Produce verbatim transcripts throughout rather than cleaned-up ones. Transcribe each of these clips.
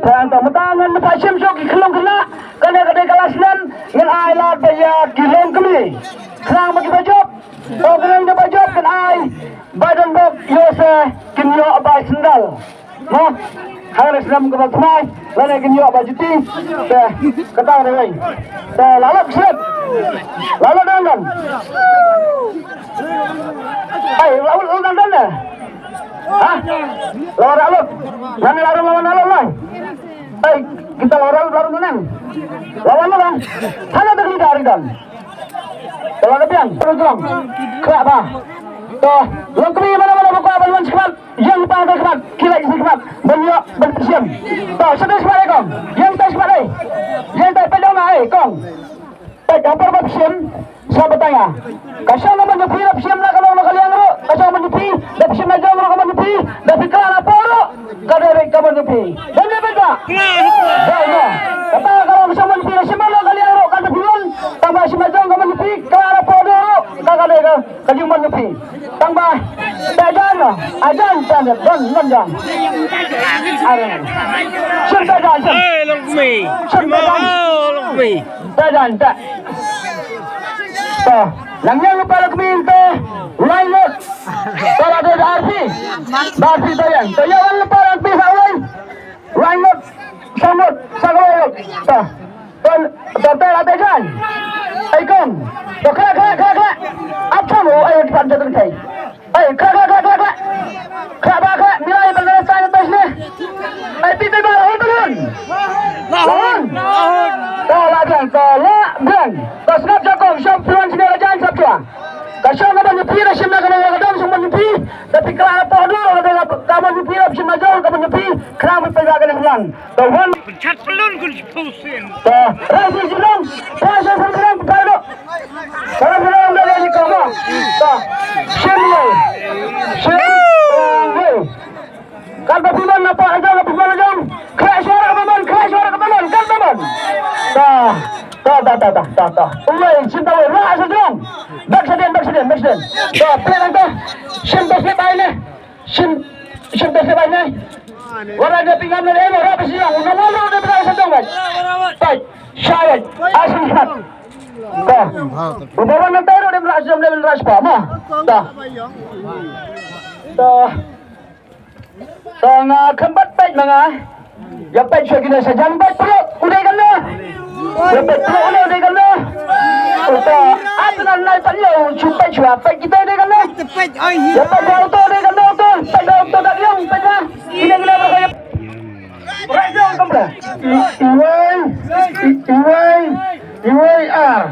Tang tang mynta ngan mynta shim shuh ki khyllung khynnah, kane ka dei ka last snem, ngan ai lad ba ïa ki longkmie. Khnang ba kiba jop, to khnang ba jop kan ai bai donbok ïoh se kin ïoh bai sandal. Mo, ha ka snem kaba thymmai lane kin ïoh bai juti. Te kata ka dei. Te la lok slet. La lok dang dang. Ai, la lok dang dang. Ha? Lawan Ralut. Ngan lawan, lawan Ralut lah. Hei, kita lawan Ralut, Ralut menang. Lawan lu kan. Hana tak kita hari dan. Kalau ada pian, terus terang. Kelak bah. Toh, longkmie mana-mana buka ban wan sekemat. Yang pang tak sekemat, kila isi sekemat. Ban ïoh, ban pyrshim. Toh, satu sekemat eh kong. Yang tak sekemat eh. Yang tak pedang eh kong. Peit ha por ba phi shim, sa batai ïa. Ka shong ka mon jong phi da phi shim na ka long na ka liang ruh, ka shong ka mon jong phi, da phi shim na jong ruh ka mon jong phi, da phi khlad na por ruh ka dei ka mon jong phi. Dei ne peit ba? Dei ne. Kata ka long ka shong mon jong phi da shim na long ka liang ruh ka da phi long, tang ba shim na jong ka mon jong phi, khlad na por ruh ka ka dei ka, ka jong mon jong phi. Tang ba ta jan no, a jan ta ne don non jan. Are. Shim ta jan shim. Eh, long kmie. Shim ta jan. Oh, long kmie. Ta jan ta. To, nang ïa lypa la kmie to. Lai ngot. To la dei da arphew. Da arphew to ïa. To ïa lypa la kmie sa wei. Lai ngot. Sa ngot. Sa ngot. To. To, to, to la dei jan. Ai kong. To khlad, khlad, khlad, khlad. Ap chang o ai pat jatun kai. Ai, khlad, khlad, khlad, khlad, khlad. Khlad ba khlad, milai ban leh sai tai sne. Ai, pi pi ba, hun, hun. Hun. To la biang, to la biang. To sngap jakong, shong phi wan sne la jan sngap jua. Ka shong ka ban phi da shim na ka long ka dong shong ban phi. Da phi khlad na poh dur, ka dong ka ban phi da shim na jong ka ban phi. Khlad ban phi da ka long. To hun. Chat pelun kun sepuluh sen. To, rai si jilong. Pha shong phi long, pha long. Para pura unda dari kama. Ta. Shim lai. Shim lai. Kan ba pimon napa aja ba pimon aja. Khleh suara ka pimon, khleh suara ka pimon, kan pimon. Ta. Ta, ta, ta, ta, ta, ta. Ulai, shim ta ulai. Ra sa jong. Bak sa den, bak sa den, bak sa den. Ta, plek ta. Shim ta slip ai ne. Shim, shim ta slip ai ne. Wara dia pingam ne, eh, wara pisi yang. Unda malu dia pernah sa jong, eh. Tai. Shawet, asin khat. Ta. Ubawan nan tayo dem raj dem raj pa ma. Ta. Ta. Ta nga khambat peit ma nga. Ïa peit sha kine sa jan peit pro. Udah kan na. Ïa peit pro udah, udah kan na. Uta. At nan nai pan yo chu peit sha peit kita udah kan na. Ïa peit auto udah kan na auto. Peit auto dak yang peit ha. Kine kine ba ka ïa. Iwei, iwei, iwei ar.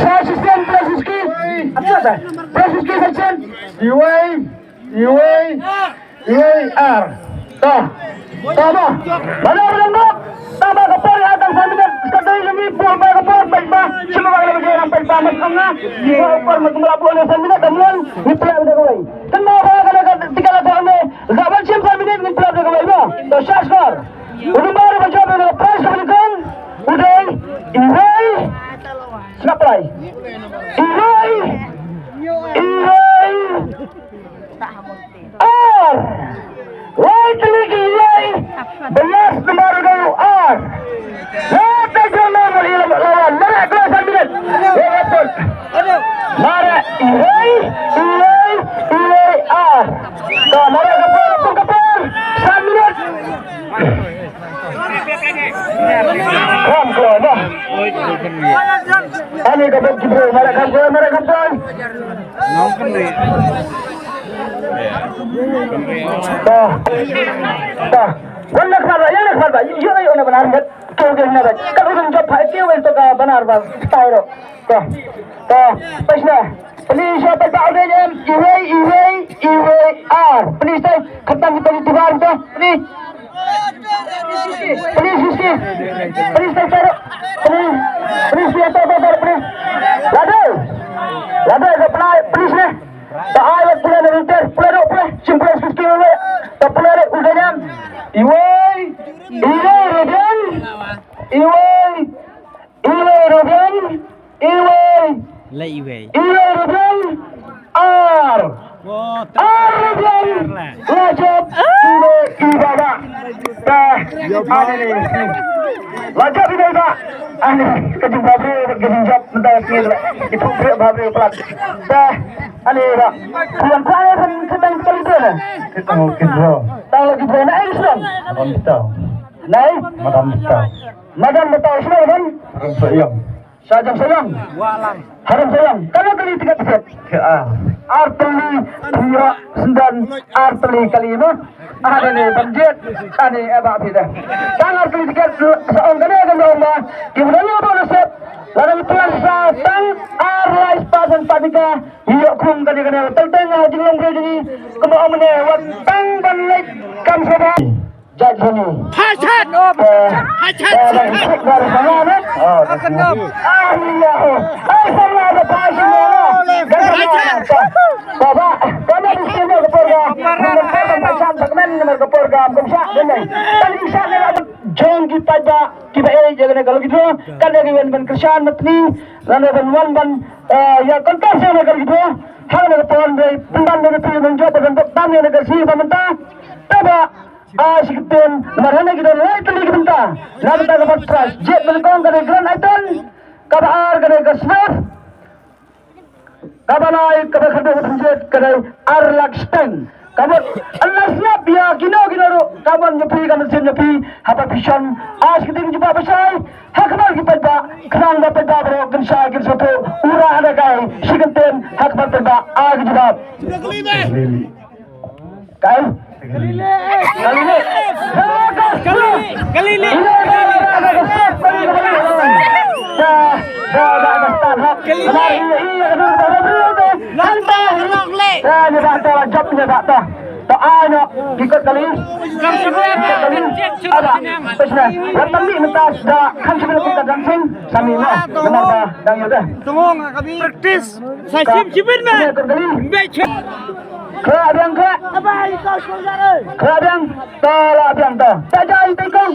Sa shisien, plus iski. Plus iski sa shisien. Iwei, iwei, iwei ar. Ta. Ta ba. Mana orang ba? Ta ba ka por ïa ka san minit. Sekali lagi por ba ka por, peit ba. Cuma ba ka lagi orang peit ba mas kong nga. Ba ka por mas kong la por ïa san minit, kemudian ni pula udah kawai. Kena ba ka tinggal ka ne. Za ban shim san minit ngin pynlap da kawei mo. To shah skor. U number ba jop ïa ka prize kaba nyngkong u dei iwei. Sngap trai. Iwei. Iwei. Ar. Wei tylli ki iwei. Ba last number u dei u ar. Last number u dei u ar. Mara khleh san minit. Mara iwei, iwei, iwei ar. Ka mara ka por, ka por, san minit. Kam ko na. Ani ka bok ki bro, mara kam ko, mara kam ko. Ta. Ta. Wan na khaba, ïa na khaba, ïa na ïa na banar met. Keu ke na ba. Ka urun jop ha keu en to ka banar ba. Tairo. Ko. Ko. Pais na. Please, sha pais ba orden em. Iwei, iwei, iwei ar. Please, tai. Khatam kita di tibar to. Please. Please, please, please. Please, tai, tai. Please. Please, please, tai, tai, tai, please. Lade. Lade, ka pernah, please, ne. Ta ai wat pule ne rinter, pule dok, pule. Sim pule, please, please, pule. Ta pule, udah nyam. Iwei. Iwei, Ruben. Iwei. Iwei Ruben, iwei. La iwei. Iwei Ruben, ar. Ar Ruben, la jop, iwei, iwei ba. Ta. Ani, la jop ïa ka. Ani, ka jingbhabriew, ka jingjop mynta ka sngi. Ïa phi bhabriew palat. Te ani, ba. Tuan tuan, kan kan kan kan. Kita mau kidro. Tahu lagi drone ai sdang. Madan Betaw. Nai? Madan Betaw. Madan Betaw sdang kan? Madan Sayang. Shah Jangsayong. Harum Sayong. Kano kali tiket tiket? Ke a. Ar tylli, phi ïoh sendon ar tylli kali mo. Ani ne ban jied. Ani, eh, ba phi deh. Tang ar tylli tiket sa ong kane ka ong ba. Ki ba ïoh ba nasib. Lada ngi plan sa tang ar lai spah san spah tyngka. Ïoh khum kane kane. Teng teng ha jinglong briew jong ngi. Kumba ong mynne wat tang ban leit kam sha ba. Judge ni. Hashat! Eh, Hashat! Eh, dah ikut dari sana, kan? Oh, dah semua. Ah, iya. Hai, sama ada Pak Haji Nono. Dah semua. Hashat! Baba, kena di sini ke program. Nomor program, macam segmen nomor ke program. Kumsyak, ini. Tadi isyak ni lah. Jong kita ba, kita eh, jangan kalau gitu. Kan dari wan ban kershan matni, lalu ban wan ban, eh, ya, kontes yang kalau gitu. Hal ada pon dari pemban dari tu menjawab dan doktan yang negara sini pemerintah. Taba. Ai shi kyntien, namar hangne ki don lai tylli ki bynta. Na bynta kaba trust, jied nyngkong ka dei Grand Iton, kaba ar ka dei ka Smurf, kaba lai kaba khatduh ka pynjied ka dei ar lak shiteng. Ka mut, ynda sngap ïa kino kino ruh, ka mon ïa phi, ka mynsiem ïa phi, haba phi shon, ai shi kyntien jubab ba shai, ha khmat ki paidbah, khnang ba paidbah baroh kin shai kin sngewthuh, u rah da kai, shi kyntien, ha khmat paidbah, ai ki jubab. Kai? Kali ni. Kali ni. Kali ni. Practice. Sa shim shibit ma. Kali. Khlak biang, khlak. Khlak biang. To lah biang to. Ta jai te kong.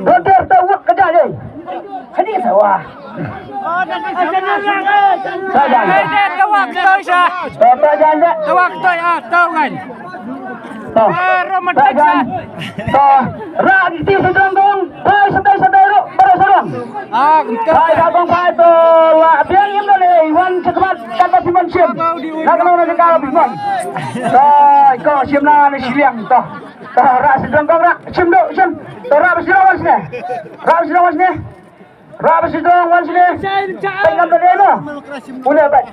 Ronter ta wut ka jai. Hadi sawa. Ta jai. Ta wak to sha. Ta jai. Ta wak to ah, to ngan. To. Ta jai. To. Ra ti sedang dong. Bai sedai sedai ro. Para sedang. Ah, kumta. Bai ka bang bai to. Lah biang im dole. Wan chekhmat. Kata phi mon shim. Na ka long na ka phi mon. To, ko shim na ni shiliang to. To, ra shidong kong ra. Shim do, shim. To, ra ba shidong wan shine. Ra ba shidong wan shine. Ra ba shidong wan shine. Pengam da deno. Ule bai.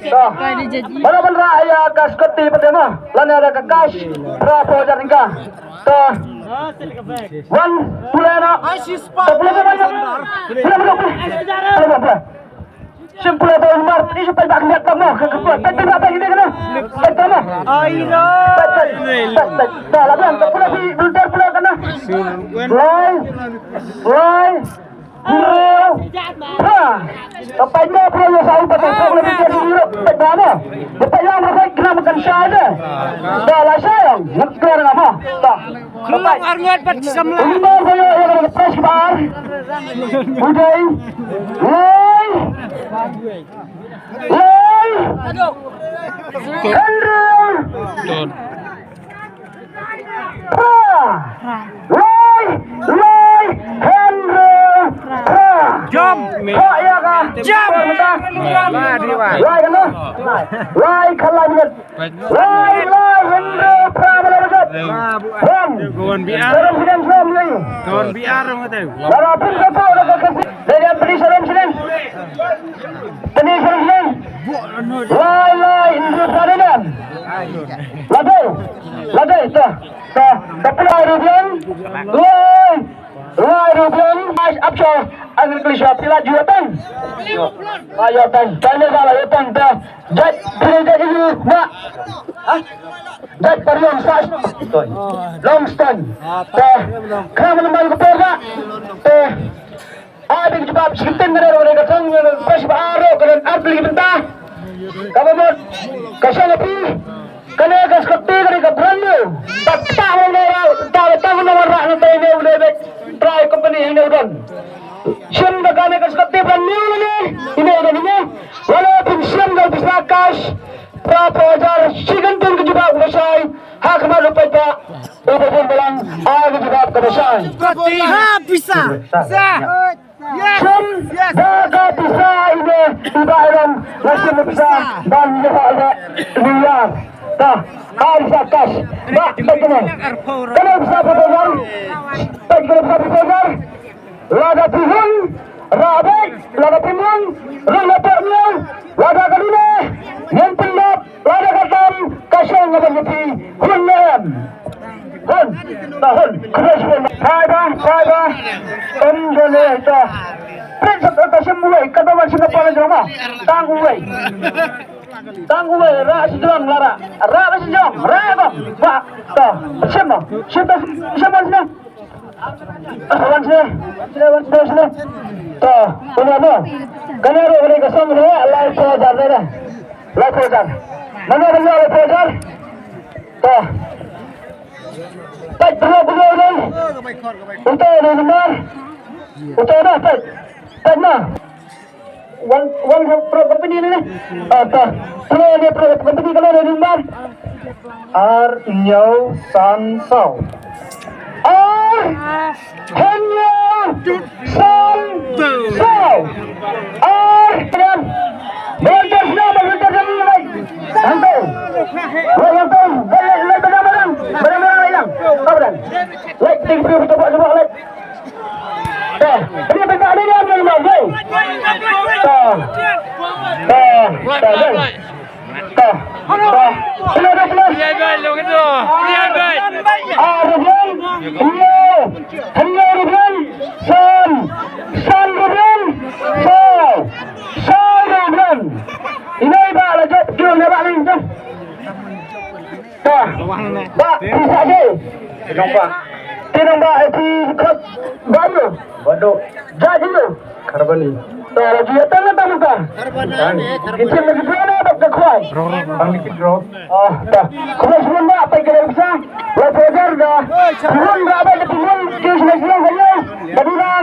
To. Mana ban ra ya ka Scotty pa deno. Lane da ka cash. Ra po jar ka. To. Wan, pule na. To pule na. Pule, pule, pule. Pule, pule, pule. Shim pule ba Umar, isu pule ba kena kamu, ke, ke, pule, pule ba ini kena. Pule kamu. Pule, pule, pule, pule, pule, pule, pule, pule, pule, kena. Lai, lai, pule, pule. Pule ba pule, pule, pule, pule, pule, pule, pule, pule, pule, pule, pule, kena makan shai deh. Dah lah shai, ngat keluar nama. Dah. Khulok arngut bad samla. Umar ba ïoh ïa ka prize kaba ar. U dei. Lai. Lai. Hynriew. Phra. Lai. Lai. Hynriew. Phra. Jom. Kho ïa ka. Jom. Lai ka noh. Lai khala minit. Lai, lai, hynriew phra ba la jop. Wan. Ka wan B R. Salam sdang, salam sdang. Ka wan B R dong kata. Lada pun ka tu, lada ka kasi. Dei dei, pynïaid salam sdang. Pynïaid salam sdang. Lai, lai, hynriew phra dei dei. Lada, lada, ta, ta, ta pynïaid rubiang. Lai. Lai rubiang, mas apsha, angin kelisha pila ju tang. Ayo tang, tang ne bala yo tang ta. Jat pila jat iu ma. Jat pariong sa. Long stone. Ta. Kram lembai ko perda. Ta. Ada jubab sinten ngare ngare ka tang ngare pas ba aro ka dan arti benta. Ka ba mot ka sha pi. Kane ka Scotty kane ka brand new. Bad ta wan ïa ra, ta, ta wan ïa ra na tai ne u dei bad try company hangne u don. Shim da kane ka Scotty brand new ne, ine u don ne. Wala phin shim da pisa cash. Phra phew hajar shi kyntien ka jubab ka shai. Ha khmat u Ka ba shai. Ha pisa. Sa. Yes. Shim da ka pisa ine i Bah Irom, la shim pisa ban ïoh le New Year. Ta, ai sa cash. Ba, ba kene. Kene pisa pisa. Ba kene pisa pisa. Lada phi hun, rah beit, lada phi hun, rung na pok miau, lada ka dune, ngin pyndap, lada ka tam, ka shong nga ban phi, hun ne em. Hun, ta hun, khublei shibun. Phai ba, phai ba, em done ta. Prince of ta shim uwei, kata wan shim na pala jong ma, tang uwei. Tang uwei, rah shi jong, la rah, rah ba shi jong, rah ba, ba, ta, shim ma, shim ta, shim ma shim. Wan sini, wan sini, wan sini, wan sini. To, uni ano? Kane ruh kane ka song ruh, lai phew hajar ne. Lai phew hajar. Mano ba ïoh lai phew hajar? To. Peit, peit, peit, peit. Uto ne number. Uto na, peit. Peit na. Wan, wan pro company ne. Ah, ta. Pro ne pro company ka long ne number. Ar hynñiew san saw. Ar hynñiew san saw. Ar hynñiew. Volunteer sini, volunteer sini, lai. Hangto. Lai hangto. Lai, lai, lai, badang, badang. Badang, badang, lai lang. Badang. Lai, ting, ting, coba, coba, lai. Tah, ini benda ni dia ambil lima, okey. Tah. Tah, tah, tah. Tah. Tah. Sila dah, sila. Rian bai, long itu. Rian bai. Ah, Rian. Iya. Hanya Rian. San. San Rian. San. San Rian. Ini ba la jop kiu ne ba ni tu. Tah. Ba, pisa je. Tinong ba. Tinong ba, eh, ti kot ba ni. Waduh. Jadi ni. Karbani. Tah, lagi ya tang tang tang. Karbani. Kita lagi dua na ba ka khwai. Bang dikit, bro. Ah, tah. Khublei shibun ba, peit ka dei pisa. Lai phew hajar da. Turun ba, ba, turun. Kiu shibun.